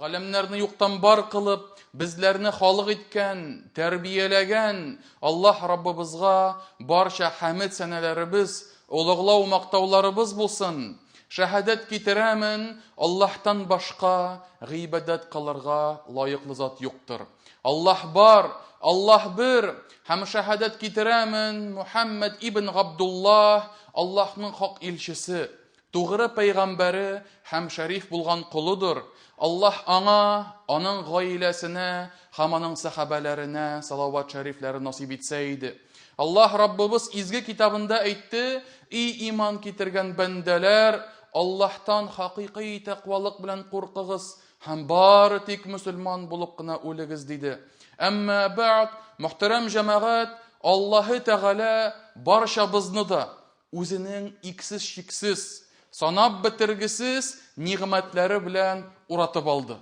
Галәмнәрне юктан бар кылып, безләрне халык иткән, тәрбияләгән Аллаһ Раббыбызга барча хәмед сәнәләребез, олуглау мактауларыбыз булсын. Шәһадәт китерәмен, Аллаһтан башка гыйбадәт кылырга лаеклы зат юктыр. Аллаһ бар, Аллаһ бер, һәм шәһадәт китерәмен, Мухәммәд ибн Габдуллаһ, Аллаһның хак илчесе. Тугры пәйгамбәре һәм шәриф булган колыдыр. Аллаһ аңа, аның гаиләсенә һәм аның сәхабәләренә салават шәрифләре насыйп итсә иде. Аллаһ Раббыбыз изге китабында әйтте, И иман китергән бәндәләр, Аллаһтан хакыйкый тәкъвалык белән куркыгыз һәм бары тик мөселман булып кына үлегез, диде. Әмма бәгъд, мөхтәрәм җәмәгать, Аллаһы Тәгалә барчабызны да Үзенең иксез-чиксез, санап бетергесез нигъмәтләре белән уратып алды.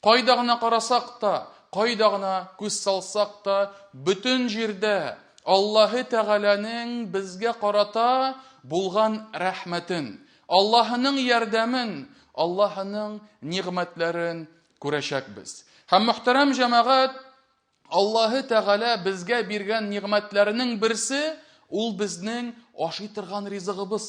Кайда гына карасак та, кайда гына күз салсак та, бөтен җирдә Аллаһы Тәгаләнең безгә карата булган рәхмәтен, Аллаһының ярдәмен, Аллаһының нигъмәтләрен күрәчәкбез. Һәм, мөхтәрәм җәмәгать, Аллаһы Тәгалә безгә биргән нигъмәтләренең берсе, ул безнең ашый торган ризыгыбыз.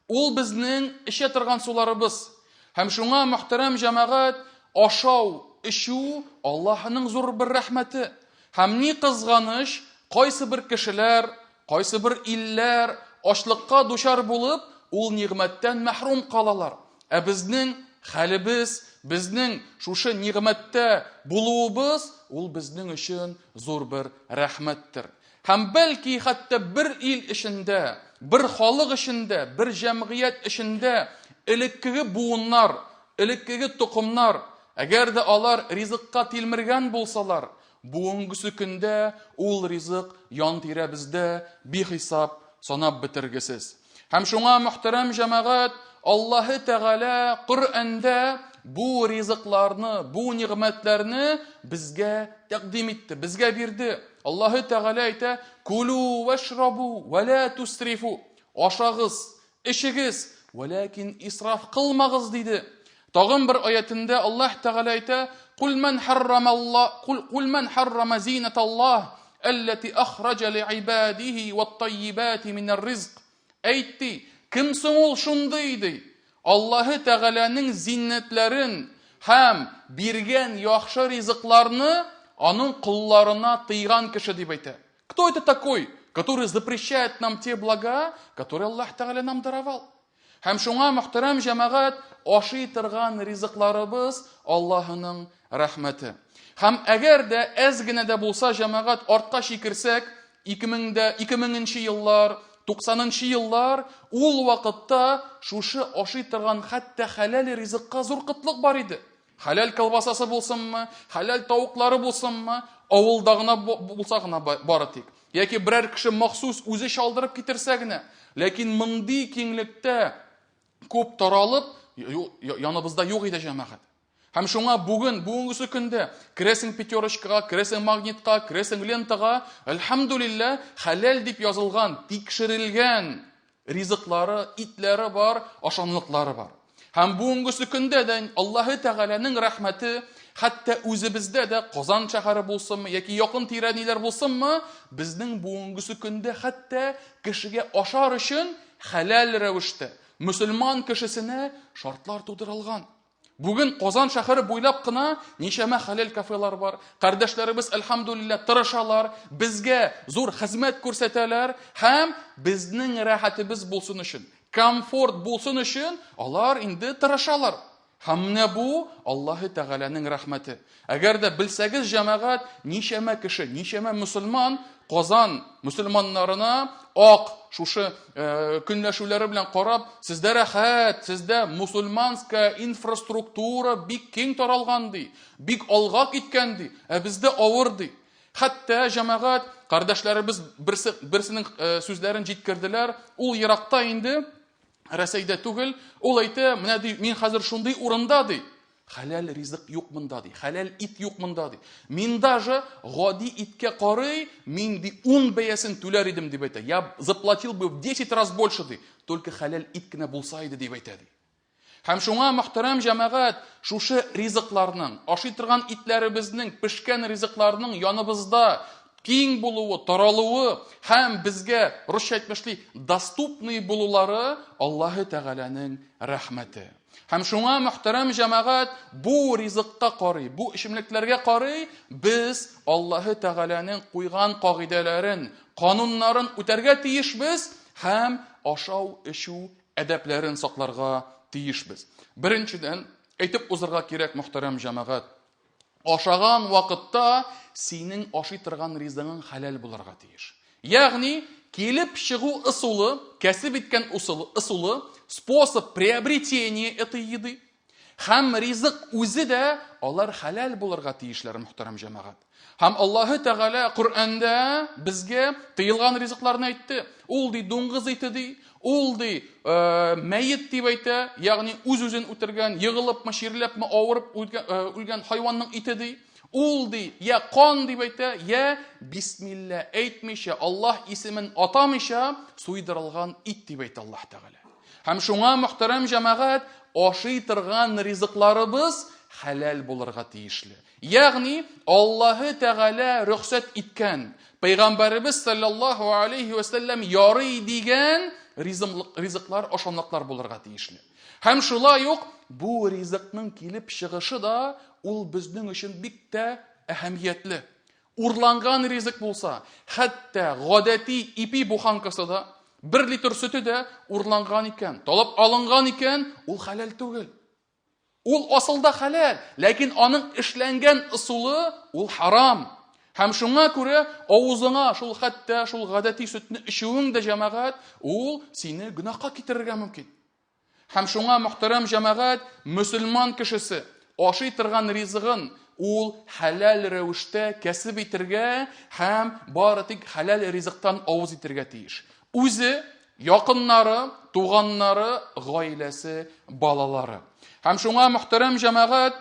Ул безнең эчә торган суларыбыз. Һәм шуңа, мөхтәрәм җәмәгать, ашау, эчү Аллаһының зур бер рәхмәте. Һәм ни кызганыч, кайсы бер кешеләр, кайсы бер илләр ачлыкка дучар булып, ул нигъмәттән мәхрүм калалар. Ә безнең хәлебез, безнең шушы нигъмәттә булуыбыз, ул безнең өчен зур бер рәхмәттер. Һәм бәлки хәтта бер ил эчендә, бер халык эчендә, бер җәмгыять эчендә элеккеге буыннар, элеккеге токымнар, әгәр дә алар ризыкка тилмергән булсалар, бүгенгесе көндә ул ризык ян-тирәбездә бихисап, санап бетергесез. Һәм шуңа, мөхтәрәм җәмәгать, Аллаһы Тәгалә Коръәндә бу ризыкларны, бу нигъмәтләрне безгә тәкъдим итте, безгә бирде. Аллаһы Тәгалә әйтә: "Кулу вашрабу ва ла тусрифу". Ашагыз, эчегез, вәләкин исраф кылмагыз, диде. Тагын бер аятендә Аллаһ Тәгалә әйтә: "Кул ман харрама Аллаһ, кул ман харрама зинаталлаһ Әлләти ахраҗа ли'ибадихи ват-таййибати минәр-ризк. Әйт, ди, кем соң ул шундый, ди? Аллаһы Тәгаләнең зиннәтләрен һәм биргән яхшы ризыкларны аның колларына тыйган кеше дип әйтә. Кто это такой, который запрещает нам те блага, которые Аллаһ Тәгалә нам даровал? Һәм шуңа, мөхтәрәм җәмәгать, ашый торган ризыкларыбыз Аллаһының рәхмәте. Һәм әгәр дә әз генә дә булса җәмәгать артка чикерсәк, 2000 дә 2000 еллар, 90 еллар, ул вакытта шушы ашый торган хәтта хәләл ризыкка зур кытлык бар иде. Хәләл колбасасы булсынмы, хәләл тавыклары булсынмы, авылда гына булса гына бары тик. Яки берәр кеше махсус үзе чалдырып китерсә генә. Ләкин мондый киңлектә күп таралып, яныбызда юк иде җәмәгать. Һәм шуңа бүген, бүгенгесе көндә керәсең пятерочкага, керәсең магнитка, керәсең лентага, әлхәмдулилла, хәләл дип язылган, тикшерелгән Ризыклары, итләре бар, ашамлыклары бар. Һәм бүгенгесе көндә дә Аллаһы Тәгаләнең рәхмәте хәтта үзебездә дә Казан шәһәре булсынмы яки якын тирә ниләр булсынмы, безнең бүгенгесе көндә хәтта кешегә ашар өчен хәләл рәвештә мөселман кешесенә шартлар тудырылган. Бүген Казан шәһәре буйлап кына ничәмә хәләл кафелар бар. Кардәшләребез, әлхәмдулилла, тырышалар, безгә зур хезмәт күрсәтәләр һәм безнең рәхәтебез булсын өчен, комфорт булсын өчен алар инде тырышалар. Һәм менә бу Аллаһы Тәгаләнең рәхмәте. Әгәр дә белсәгез, җәмәгать, ничәмә кеше, ничәмә мөселман Казан мөселманнарына ак шушы э, көнләшүләре белән карап, сездә рәхәт, сездә мусульманская инфраструктура бик киң таралган ди, бик алга киткән ди, ә бездә авыр ди. Хәтта җәмәгать, кардәшләребез берсе, берсенең э, сүзләрен җиткерделәр, ул еракта инде Рәсәйдә түгел, ул әйтә, менә ди, мин хәзер шундый урында ди, хәләл ризык юк монда ди, хәләл ит юк монда ди. Мин даже гади иткә карый, мин ди ун бәясен түләр идем дип әйтә. Я заплатил бы в 10 раз больше ди, только хәләл ит кенә булса иде дип әйтә ди. Һәм шуңа, мөхтәрәм җәмәгать, шушы ризыкларның, ашый торган итләребезнең, пешкән ризыкларның яныбызда киң булуы, таралуы һәм безгә, русча әйтмешли, доступный булулары Аллаһы Тәгаләнең рәхмәте. Һәм шуңа, мөхтәрәм җәмәгать, бу ризыкка карый, бу эчемлекләргә карый, без Аллаһы Тәгаләнең куйган кагыйдәләрен, кануннарын үтәргә тиешбез һәм ашау-эчү әдәпләрен сакларга тиешбез. Беренчедән, әйтеп узырга кирәк, мөхтәрәм җәмәгать, ашаган вакытта синең ашый торган ризыгың хәләл булырга тиеш. Ягъни, килеп чыгу ысулы, кәсеп иткән ысулы, ысулы, способ приобретения этой еды һәм ризык үзе дә алар хәләл булырга тиешләр, мөхтәрәм җәмәгать. Һәм Аллаһы Тәгалә Коръәндә безгә тыелган ризыкларны әйтте. Ул ди дуңгыз ите ди, ул ди э, мәет дип әйтә, ягъни үз-үзен үтергән, егылыпмы, чирләпме, авырып үлгән, э, үлгән хайванның ите ди. Ул ди, я кан дип әйтә, я бисмилла әйтмичә, Аллаһ исемен атамыйча суйдырылган ит дип әйтә Аллаһ Тәгалә. Һәм шуңа, мөхтәрәм җәмәгать, ашый торган ризыкларыбыз хәләл булырга тиешле. Ягъни Аллаһы Тәгалә рөхсәт иткән, Пәйгамбәребез саллаллаһу алейхи вә сәлләм ярый дигән ризыклар, ашамлыклар булырга тиешле. Һәм шулай ук бу ризыкның килеп чыгышы да ул безнең өчен бик тә әһәмиятле. Урланган ризык булса, хәтта гадәти ипи буханкасы да, бер литр сөте дә урланган икән, талап алынган икән, ул хәләл түгел. Ул асылда хәләл, ләкин аның эшләнгән ысулы ул харам. Һәм шуңа күрә авызыңа шул хәтта шул гадәти сөтне эчүең дә җәмәгать, ул сине гөнаһка китерергә мөмкин. Һәм шуңа мөхтәрәм җәмәгать, мөселман кешесе ашый торган ризыгын ул хәләл рәвештә кәсеп итергә һәм бары тик хәләл ризыктан авыз итергә тиеш. Үзе, якыннары, туганнары, гаиләсе, балалары. Һәм шуңа, мөхтәрәм җәмәгать,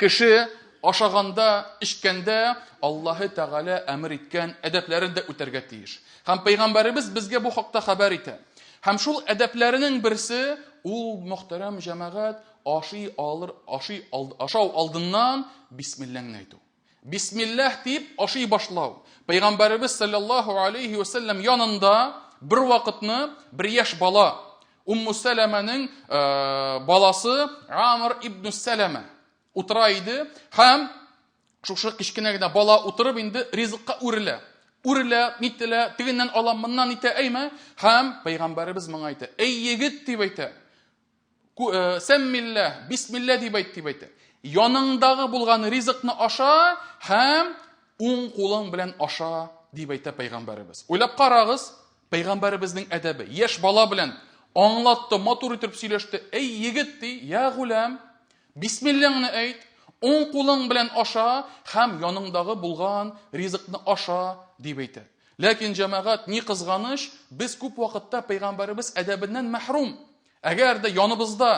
кеше ашаганда, эчкәндә Аллаһы Тәгалә әмер иткән әдәпләрен дә үтәргә тиеш. Һәм пәйгамбәребез безгә бу хакта хәбәр итә. Һәм шул әдәпләренең берсе ул, мөхтәрәм җәмәгать, ашый алыр, ашый ашау алдыннан бисмилләңне әйтү. Бисмилләһ дип ашый башлау. Пәйгамбәребез саллаллаһу алейхи ва сәлләм янында бер вакытны бер яшь бала Умму Сәләмәнең э, баласы Амр ибн Сәләмә утыра иде һәм шушы кечкенә генә бала утырып инде ризыкка үрелә. Үрелә, нителә, тегеннән ала, моннан итә, әйме? Һәм пәйгамбәребез моңа әйтә: "Эй егет" дип әйтә. Э, сәммилла, бисмилла дип әйт дип әйтә. Яныңдагы булган ризыкны аша һәм уң кулың белән аша дип әйтә пәйгамбәребез. Уйлап карагыз, пәйгамбәребезнең әдәбе. Яшь бала белән аңлатты, матур итеп сөйләште. Эй егет ди, я гулям, бисмиллаңны әйт, уң кулың белән аша һәм яныңдагы булган ризыкны аша дип әйтә. Ләкин җәмәгать, ни кызганыч, без күп вакытта пәйгамбәребез әдәбеннән мәхрүм. Әгәр дә яныбызда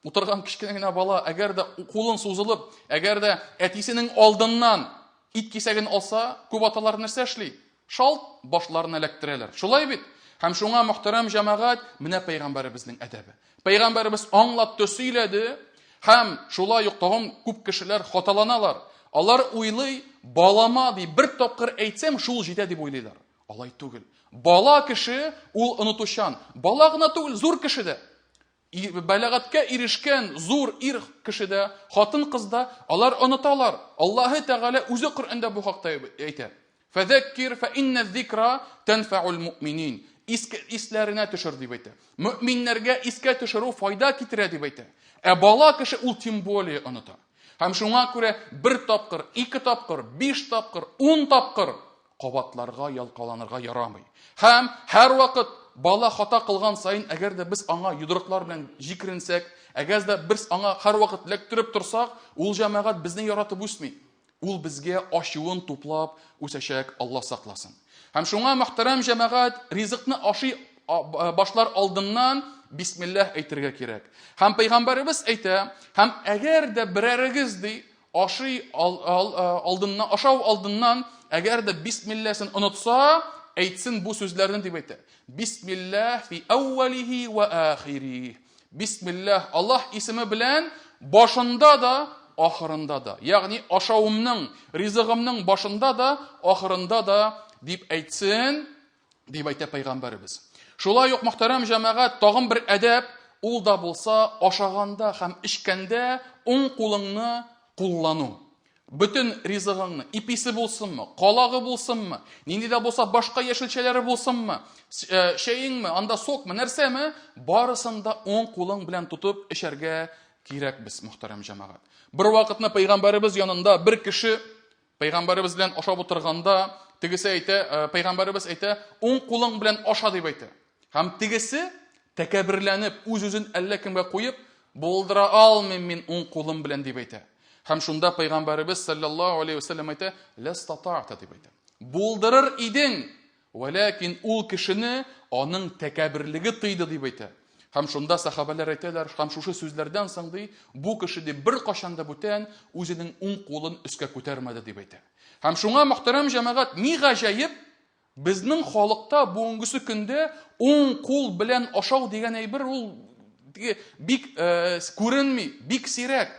утырган кечкенә генә бала, әгәр дә кулын сузылып, әгәр дә әтисенең алдыннан ит кисәген алса, күп аталар нәрсә эшли? Шалт башларын эләктерәләр. Шулай бит? Һәм шуңа мөхтәрәм җәмәгать, менә пәйгамбәребезнең әдәбе. Пәйгамбәребез аңлатты, сөйләде, һәм шулай ук тагын күп кешеләр хаталаналар. Алар уйлый, балама ди, бер тапкыр әйтсәм, шул җитә дип уйлыйлар. Алай түгел. Бала кеше ул онытучан. Бала гына түгел, зур кеше дә. Бәләгатькә ирешкән зур ир кеше дә, хатын-кыз да, алар оныталар. Аллаһы Тәгалә үзе Коръәндә бу хакта әйтә. Фәзәккир фә иннә зикра тәнфәул муъминин. Исләренә төшер дип әйтә. Мөминнәргә искә төшерү файда китерә дип әйтә. Ә бала кеше ул тем более оныта. Һәм шуңа күрә бер тапкыр, ике тапкыр, биш тапкыр, ун тапкыр кабатларга, ялкаланырга ярамый. Һәм һәрвакыт бала хата кылган саен, әгәр дә без аңа йодрыклар белән җикеренсәк, әгәр дә без аңа һәрвакыт эләктереп торсак, ул җәмәгать безне яратып үсми. Ул безгә ачуын туплап үсәчәк, Алла сакласын. Һәм шуңа, мөхтәрәм җәмәгать, ризыкны ашый башлар алдыннан бисмилләһ әйтергә кирәк. Һәм пәйгамбәребез әйтә, һәм әгәр дә берәрегез ди, ашый ал, ал, алдыннан, ашау алдыннан, әгәр дә бисмилләсен онытса, әйтсен бу сүзләрне дип әйтә. Бисмилләһ фи әүвәлиһи ва ахири. Бисмилләһ, Аллаһ исеме белән башында да, ахырында да. Ягъни ашавымның, ризыгымның башында да, ахырында да дип әйтсен, дип әйтә пәйгамбәребез. Шулай ук, мөхтәрәм җәмәгать, тагын бер әдәп, ул да булса ашаганда һәм эчкәндә уң кулыңны куллану. Бөтен ризыгыңны, иписе булсынмы, калагы булсынмы, нинди дә булса башка яшелчәләре булсынмы, э, чәеңме, анда сокмы, нәрсәме, барысын да уң кулың белән тотып эчәргә кирәк без, мөхтәрәм җәмәгать. Бер вакытны пәйгамбәребез янында бер кеше пәйгамбәребез белән ашап утырганда, тегесе әйтә, э, пәйгамбәребез әйтә, уң кулың белән аша дип әйтә. Һәм тегесе тәкәбберләнеп, үз-үзен әллә кемгә куеп, булдыра алмыйм мин уң кулым белән дип әйтә. Һәм шунда пәйгамбәребез саллаллаһу алейхи вәсәлләм әйтә, ластата'та дип әйтә. Булдырыр идең, вәләкин ул кешене аның тәкәбберлеге тыйды дип әйтә. Һәм шунда сахабәләр әйтәләр, һәм шушы сүзләрдән соң ди, бу кеше ди беркайчан да бүтән үзенең уң кулын өскә күтәрмәде дип әйтә. Һәм шуңа мөхтәрәм җәмәгать, ни гаҗәеп, Безнең халыкта бүгенгесе көндә уң кул белән ашау дигән әйбер ул теге бик э, күренми, бик сирәк.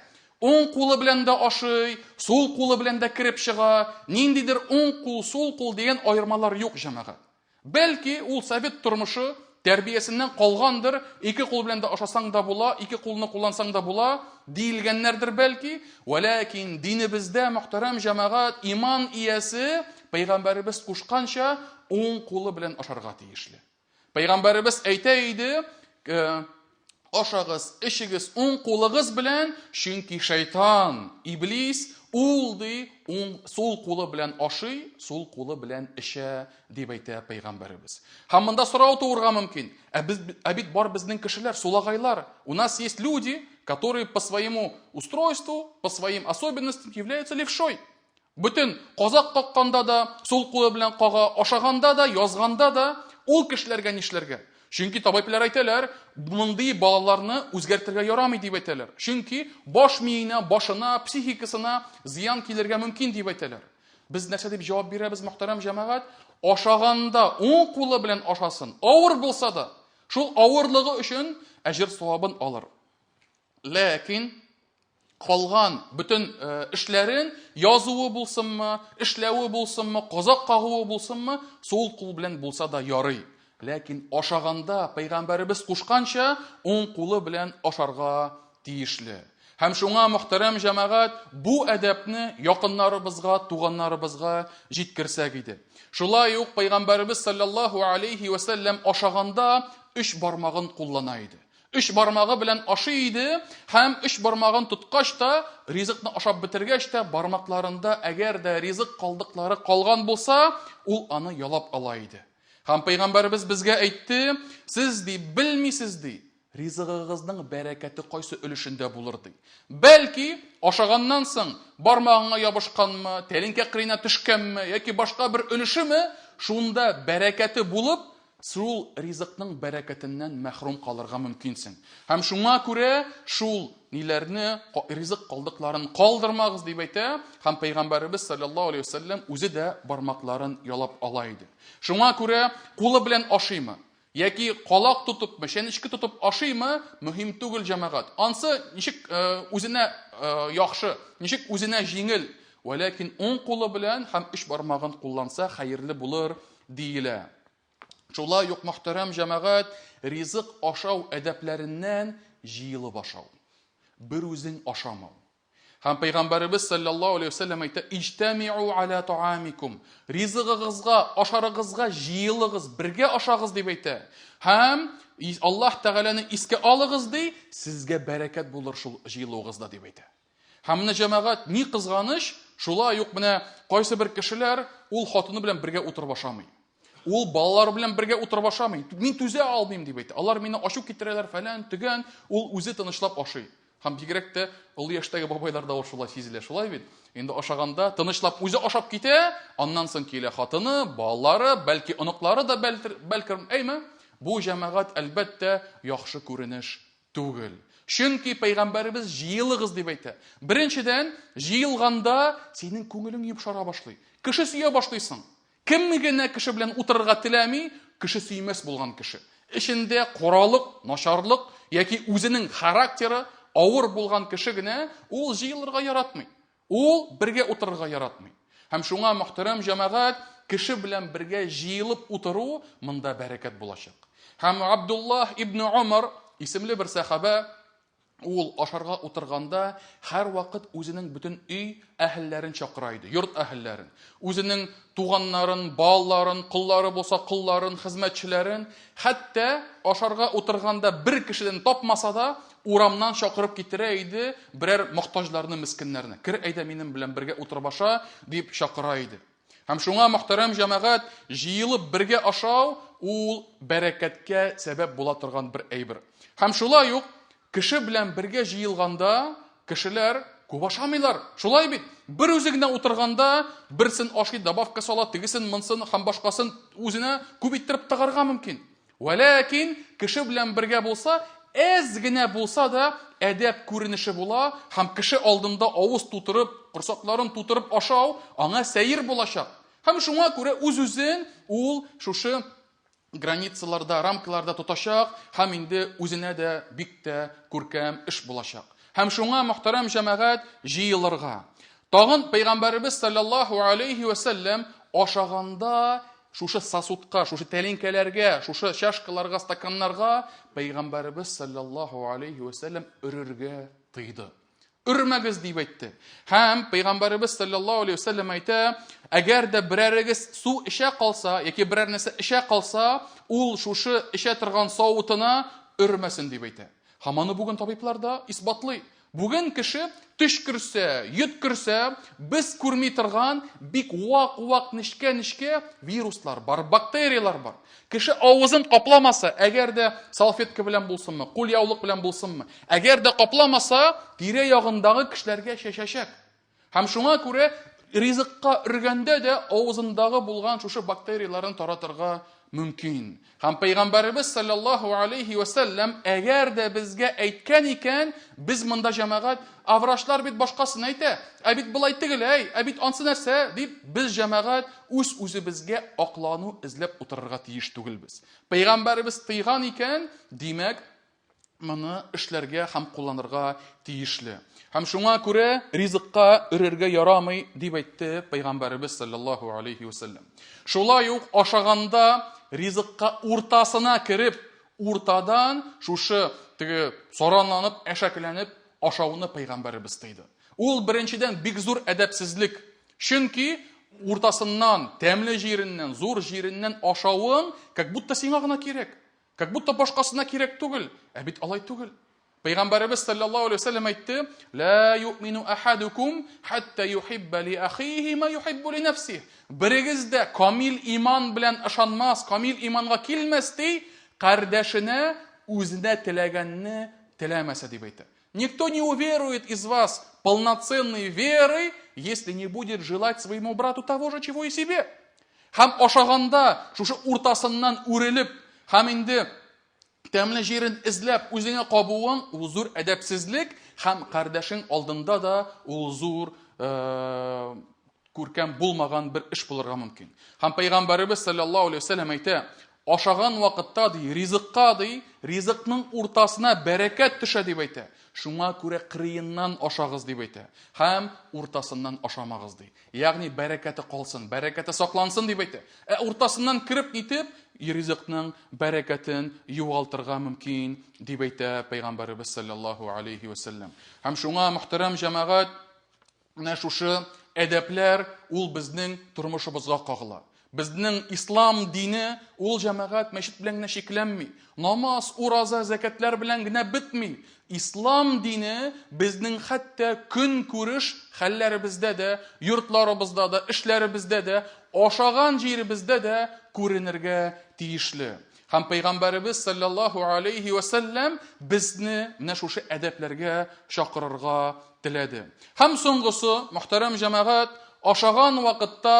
Уң кулы белән дә ашый, сул кулы белән дә кереп чыга. Ниндидер уң кул, сул кул дигән аермалар юк, җәмәгать. Бәлки ул совет тормышы тәрбиясеннән калгандыр, ике кул белән дә ашасаң да була, ике кулны куллансаң да була, диелгәннәрдер бәлки. Вәләкин динебездә, мөхтәрәм җәмәгать, иман иясе пәйгамбәребез кушканча уң кулы белән ашарга тиешле. Пәйгамбәребез әйтә иде, э, ашагыз, эчегез уң кулыгыз белән, чөнки шайтан, иблис, ул ди, уң сул кулы белән ашый, сул кулы белән эчә, дип әйтә пәйгамбәребез. Һәм монда сорау туырга мөмкин. Ә без ә бит бар безнең кешеләр, сулагайлар. У нас есть люди, которые по своему устройству, по своим особенностям являются левшой. Бөтен казак какканда да сул кулы белән кага, ашаганда да, язганда да ул кешеләргә нишләргә? Чөнки табиблар әйтәләр, мондый балаларны үзгәртергә ярамый дип әйтәләр. Чөнки баш миенә, башына, психикасына зыян килергә мөмкин дип әйтәләр. Без нәрсә дип җавап бирәбез, мөхтәрәм җәмәгать? Ашаганда уң кулы белән ашасын, авыр булса да, шул авырлыгы өчен әҗер савабын алыр. Ләкин калган бөтен э, эшләрен язуы булсынмы, эшләве булсынмы, казак кагуы булсынмы, сул кул белән булса да ярый. Ләкин ашаганда пәйгамбәребез кушканча уң кулы белән ашарга тиешле. Һәм шуңа, мөхтәрәм җәмәгать, бу әдәпне якыннарыбызга, туганнарыбызга җиткерсәк иде. Шулай ук пәйгамбәребез саллаллаһу алейхи вә сәлләм ашаганда өч бармагын куллана иде. Өч бармагы белән ашый иде һәм өч бармагын тоткач та, ризыкны ашап бетергәч тә, бармакларында әгәр дә ризык калдыклары калган булса, ул аны ялап ала иде. Һәм пәйгамбәребез безгә әйтте, сез ди, белмисез ди, ризыгыгызның бәрәкәте кайсы өлешендә булыр ди. Бәлки, ашаганнан соң бармагыңа ябышканмы, тәлинкә кырыена төшкәнме яки башка бер өлешеме, шунда бәрәкәте булып, шул ризыкның бәрәкәтеннән мәхрүм калырга мөмкинсең. Һәм шуңа күрә шул ниләрне, ризык калдыкларын калдырмагыз дип әйтә, һәм пәйгамбәребез саллаллаһу алейһи вәсәлләм үзе дә бармакларын ялап ала иде. Шуңа күрә кулы белән ашыймы, яки калак тотыпмы, чәнечке тотып ашыймы, мөһим түгел, җәмәгать. Ансы ничек э, үзенә э, яхшы, ничек үзенә җиңел, вәләкин уң кулы белән һәм өч бармагын кулланса хәерле булыр диелә. Шулай ук, мөхтәрәм җәмәгать, ризык ашау әдәпләреннән җыелып ашау. Бер үзең ашамау. Һәм пәйгамбәребез саллаллаһу алейһи вәсәлләм әйтә: "Иҗтамиу аля таамикум." Ризыгыгызга, ашарыгызга җыелыгыз, бергә ашагыз дип әйтә. Һәм Аллаһ Тәгаләне искә алыгыз ди, сезгә бәрәкәт булыр шул җыелуыгызда дип әйтә. Һәм менә җәмәгать, ни кызганыч, шулай ук менә кайсы бер кешеләр ул хатыны белән бергә утырып ашамый. Ул балалары белән бергә утырып ашамый. Мин түзә алмыйм дип әйтә. Алар мине ачу китерәләр, фәлән, төгән. Ул үзе тынычлап ашый. Һәм бигрәк тә олы яшьтәге бабайларда ул шулай сизелә, шулай бит? Инде ашаганда тынычлап үзе ашап китә, аннан соң килә хатыны, балалары, бәлки оныклары да бәлкем, әйме? Бу җәмәгать, әлбәттә, яхшы күренеш түгел. Чөнки пәйгамбәребез җыелыгыз дип әйтә. Беренчедән, җыелганда синең күңелең йомшара башлый. Кеше сөя башлыйсың. Кем генә кеше белән утырырга теләми, кеше сөймәс булган кеше. Эчендә каралык, начарлык, яки үзенең характеры авыр булган кеше генә ул җыелырга яратмый. Ул бергә утырырга яратмый. Һәм шуңа, мөхтәрәм җәмәгать, кеше белән бергә җыелып утыру монда бәрәкәт булачак. Һәм Абдуллаһ ибн Умар исемле бер сәхабә ул ашарга утырганда һәрвакыт үзенең бөтен өй әһелләрен чакыра иде, йорт әһелләрен. Үзенең туганнарын, балаларын, коллары булса колларын, хезмәтчеләрен, хәтта ашарга утырганда бер кешедән тапмаса да, урамнан чакырып китерә иде берәр мохтаҗларны, мескеннәрне. Кер әйдә минем белән бергә утырып аша, дип чакыра иде. Һәм шуңа, мөхтәрәм җәмәгать, җыелып бергә ашау ул бәрәкәткә сәбәп була торган бер әйбер. Һәм шулай ук кеше белән бергә җыелганда кешеләр күп ашамыйлар. Шулай бит? Бер үзе генә утырганда берсен ашый, добавка сала, тегесен, монсын һәм башкасын үзенә күп иттереп тыгарга мөмкин. Вәләкин кеше белән бергә булса, әз генә булса да әдәп күренеше була һәм кеше алдында авыз тутырып, корсакларын тутырып ашау аңа сәер булачак. Һәм шуңа күрә үз-үзен ул шушы границаларда, рамкаларда тотачак һәм инде үзенә дә бик тә күркәм эш булачак. Һәм шуңа, мөхтәрәм җәмәгать, җыелырга. Тагын Пәйгамбәребез саллаллаһу алейхи вә сәлләм ашаганда шушы сосудка, шушы тәлинкәләргә, шушы чашкаларга, стаканнарга Пәйгамбәребез саллаллаһу алейхи вә сәлләм өрергә тыйды. Өрмәгез дип әйтте. Һәм Пәйгамбәребез саллаллаһу алейхи вә сәлләм әйтә, әгәр дә берәрегез су эчә калса яки берәр нәрсә эчә калса, ул шушы эчә торган савытына өрмәсен дип әйтә. Һәм аны бүген табиблар да исбатлый. Бүген кеше төчкерсә, йөткерсә, без күрми торган бик вак-вак нечкә-нечкә вируслар бар, бактерияләр бар. Кеше авызын капламаса, әгәр дә салфетка белән булсынмы, кулъяулык белән булсынмы, әгәр дә капламаса, тирә-ягындагы кешеләргә чәчәчәк. Һәм шуңа күрә ризыкка өргәндә дә авызындагы булган шушы бактерияләрне таратырга мөмкин. Һәм Пәйгамбәребез саллаллаһу алейхи ва сәлләм әгәр дә безгә әйткән икән, без монда җәмәгать, а врачлар бит башкасын әйтә, ә бит болай тегеләй, ә бит ансы нәрсә, дип без җәмәгать үз-үзебезгә аклану эзләп утырырга тиеш түгелбез. Пәйгамбәребез тыйган икән, димәк, моны эшләргә һәм кулланырга тиешле. Һәм шуңа күрә ризыкка өрергә ярамый, дип әйтте Пәйгамбәребез саллаллаһу алейхи вәсәлләм. Шулай ук ашаганда ризыкка уртасына кереп, уртадан шушы теге саранланып, әшәкеләнеп ашауны Пәйгамбәребез тыйды. Ул беренчедән бик зур әдәпсезлек. Чөнки уртасыннан, тәмле җиреннән, зур җиреннән ашавың, как будто сиңа гына кирәк. Как будто башкасына кирәк түгел. Ә бит алай түгел. Пәйгамбәребез саллаллаһу алейһи вәсәлләм әйтте: "Ла юъмину ахадукум хатта юхибба ли ахихи ма юхиббу ли нафсих". Берегез дә камил иман белән ышанмас, камил иманга килмәс ди, кардәшенә үзенә теләгәнне теләмәсә дип әйтә. Никто не уверует из вас полноценной верой, если не будет желать своему брату того же, чего и себе. Һәм ашаганда шушы уртасыннан үрелеп, һәм инде тәмле җирен эзләп үзеңә кабуың ул зур әдәпсезлек һәм кардәшең алдында да ул зур э, күркәм булмаган бер эш булырга мөмкин. Һәм пәйгамбәребез саллаллаһу алейһи вәсәлләм әйтә, ашаган вакытта ди, ризыкка ди, ризыкның уртасына бәрәкәт төшә дип әйтә. Шуңа күрә кырыеннан ашагыз дип әйтә. Һәм уртасыннан ашамагыз ди. Ягъни бәрәкәте калсын, бәрәкәте саклансын дип әйтә. Ә уртасыннан кереп нитеп, ризыкның бәрәкәтен югалтырга мөмкин дип әйтә пәйгамбәребез саллаллаһу алейһи вәсәлләм. Һәм шуңа мөхтәрәм җәмәгать, Менә шушы әдәпләр ул безнең тормышыбызга кагыла. Безнең ислам дине ул җәмәгать мәчет белән генә чикләнми. Намаз, ураза, зәкәтләр белән генә бетми. Ислам дине безнең хәтта көнкүреш хәлләребездә дә, йортларыбызда да, эшләребездә дә, ашаган җиребездә дә күренергә тиешле. Һәм пәйгамбәребез саллаллаһу алейхи ва сәлләм безне менә шушы әдәпләргә чакырырга теләде. Һәм соңгысы, мөхтәрәм җәмәгать, ашаган вакытта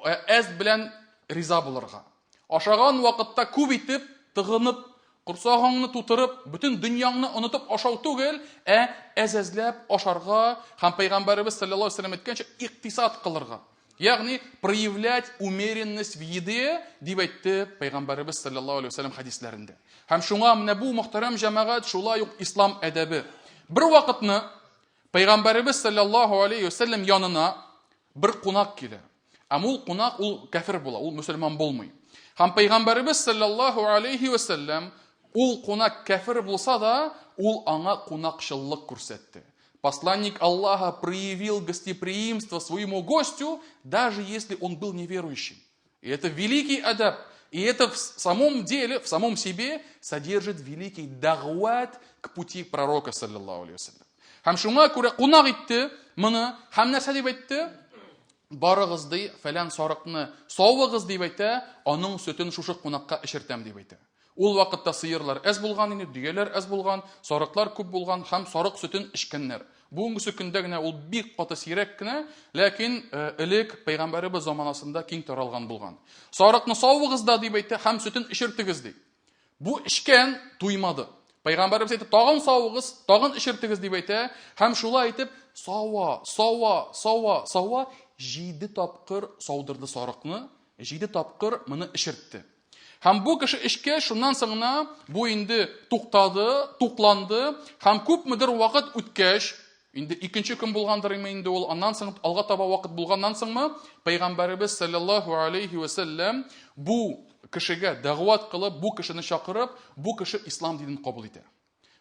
э, әз белән риза булырга. Ашаган вакытта күп итеп тыгынып, корсагыңны тутырып, бөтен дөньяңны онытып ашау түгел, ә әз-әзләп ашарга һәм пәйгамбәребез саллаллаһу алейһи вәсәлләм әйткәнчә икътисад кылырга. Ягъни проявлять умеренность в еде, дип әйтте Пәйгамбәребез саллаллаһу алейһи вәсәлләм хәдисләрендә. Һәм шуңа менә бу мөхтәрәм җәмәгать шулай ук ислам әдәбе. Бер вакытны Пәйгамбәребез саллаллаһу алейһи вәсәлләм янына бер кунак килә. Һәм ул кунак ул кәфер була, ул мөселман булмый. Һәм Пәйгамбәребез саллаллаһу алейһи вәсәлләм ул кунак кәфер булса да, ул аңа кунакчыллык күрсәтте. Посланник Аллаха проявил гостеприимство своему гостю, даже если он был неверующим. И это великий адаб. И это в самом деле, в самом себе содержит великий дагват к пути пророка, саллаллаху алейхи Һәм шуңа күрә кунак итте моны, һәм нәрсә дип әйтте? Барыгыз ди, фәлән сарыкны савыгыз дип әйтә, аның сөтен шушы кунакка эчертәм дип әйтә. Ул вакытта сыерлар әз булган инде, дөяләр әз булган, сарыклар күп булган һәм сарык сөтен эчкәннәр. Бүгенгесе көндә генә ул бик каты сирәк кенә, ләкин э, элек пәйгамбәребез заманасында киң таралган булган. Сарыкны савыгыз да дип әйтә һәм сөтен эчертегез ди. Бу эчкән туймады. Пәйгамбәребез әйтә, тагын савыгыз, тагын эчертегез дип әйтә һәм шулай итеп сава, сава, сава, сава җиде тапкыр саудырды сарыкны, җиде тапкыр моны эчертте. Һәм бу кеше эчкәч, шуннан соң гына бу инде туктады, тукланды һәм күпмедер вакыт үткәч, инде икенче көн булгандыр инде ул, аннан соң алга таба вакыт булганнан соңмы, пәйгамбәребез саллаллаһу алейхи ва сәлләм бу кешегә дәгъват кылып, бу кешене чакырып, бу кеше ислам динен кабул итә.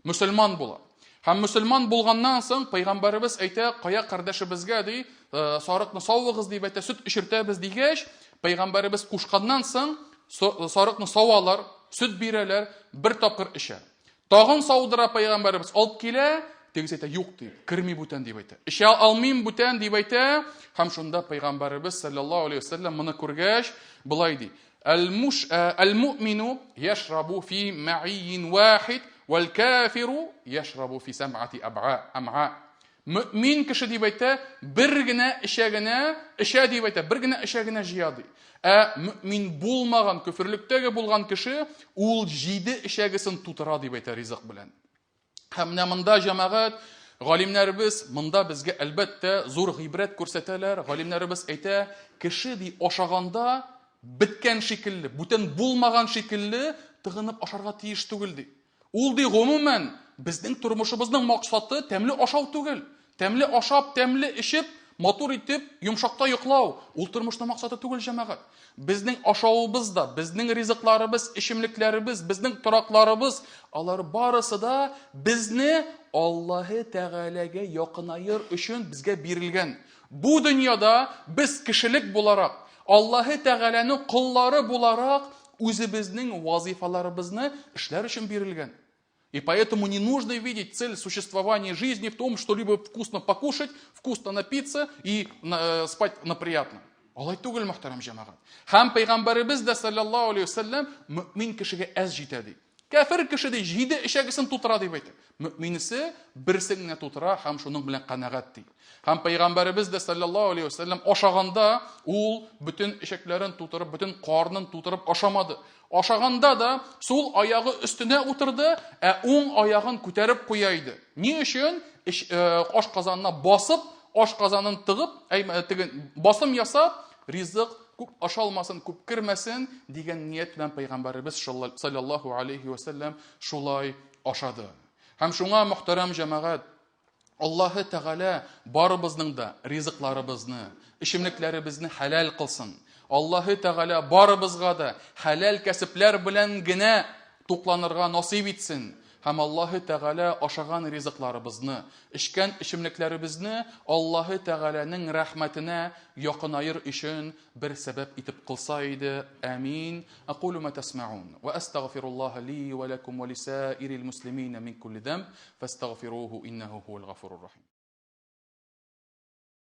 Мөселман була. Һәм мөселман булганнан соң пәйгамбәребез әйтә, кая кардәшебезгә ди, «Э, сарыкны савыгыз дип әйтә, сөт эчертәбез дигәч, пәйгамбәребез кушканнан соң сарыкны савалар, сөт бирәләр, бер тапкыр эчә. Тагын саудыра пәйгамбәребез, алып килә, тегесе әйтә, юк дип, керми бүтән дип әйтә. Эчә алмыйм бүтән дип әйтә, һәм шунда пәйгамбәребез саллаллаһу алейһи вәсәлләм моны күргәч, болай ди: Әл-муш әл-муъмину яшрабу фи ма'ин вахид вәл кафиру яшрабу фи сәм'ати аб'a ам'a. Мөмин кеше дип әйтә, бер генә эчәгенә, эчә дип әйтә, бер генә эчәгенә җыя ди. Ә мөмин булмаган, көферлектәге булган кеше ул җиде эчәгесен тутыра дип әйтә ризык белән. Һәм менә монда җәмәгать, галимнәребез монда безгә әлбәттә зур гыйбрәт күрсәтәләр. Галимнәребез әйтә, кеше ди ашаганда беткән шикелле, бүтән булмаган шикелле тыгынып ашарга тиеш түгел ди. Ул ди гомумән безнең тормышыбызның максаты тәмле ашау түгел. Тәмле ашап, тәмле эчеп, матур итеп, йомшакта йоклау, ул тормышның максаты түгел, җәмәгать. Безнең ашавыбыз да, безнең ризыкларыбыз, эчемлекләребез, безнең торакларыбыз, алар барысы да безне Аллаһы Тәгаләгә якынаер өчен безгә бирелгән. Бу дөньяда без кешелек буларак, Аллаһы Тәгаләнең коллары буларак үзебезнең вазифаларыбызны эшләр өчен бирелгән. И поэтому не нужно видеть цель существования жизни в том, что либо вкусно покушать, вкусно напиться и э, спать на приятном. Алай түгел, мөхтәрәм җәмәгать. Һәм пәйгамбәребез дә саллаллаһу алейхи вәсәлләм мөмин кешегә әз җитә ди. Кәфер кеше ди җиде эчәгесен тутыра дип әйтә. Мөминесе берсен генә тутыра һәм шуның белән канәгать ди. Һәм пәйгамбәребез дә саллаллаһу алейхи вәсәлләм ашаганда ул бөтен эчәкләрен тутырып, бөтен карнын тутырып ашамады. Ашаганда да сул аягы өстенә утырды, ә уң аягын күтәреп куя иде. Ни өчен? Эш, э, аш казанына басып, аш казанын тыгып, әй, э, теге басым ясап, ризык күп ашалмасын, күп кермәсен дигән ният белән пәйгамбәребез саллаллаһу алейхи ва сәлләм шулай ашады. Һәм шуңа мөхтәрәм җәмәгать, Аллаһы Тәгалә барыбызның да ризыкларыбызны, эчемлекләребезне хәләл кылсын. Аллаһы Тәгалә барыбызга да хәләл кәсепләр белән генә тукланырга насыйп итсен. Һәм Аллаһы Тәгалә ашаган ризыкларыбызны, эчкән эчемлекләребезне Аллаһы Тәгаләнең рәхмәтенә якынаер өчен бер сәбәп итеп кылса иде. Амин. Акулу ма тасмаун ва астагфируллаһа ли ва лакум ва лисаирил муслимина мин кулли дамб. Фәстәгъфируһу иннәһу һуәл гафурур рахим.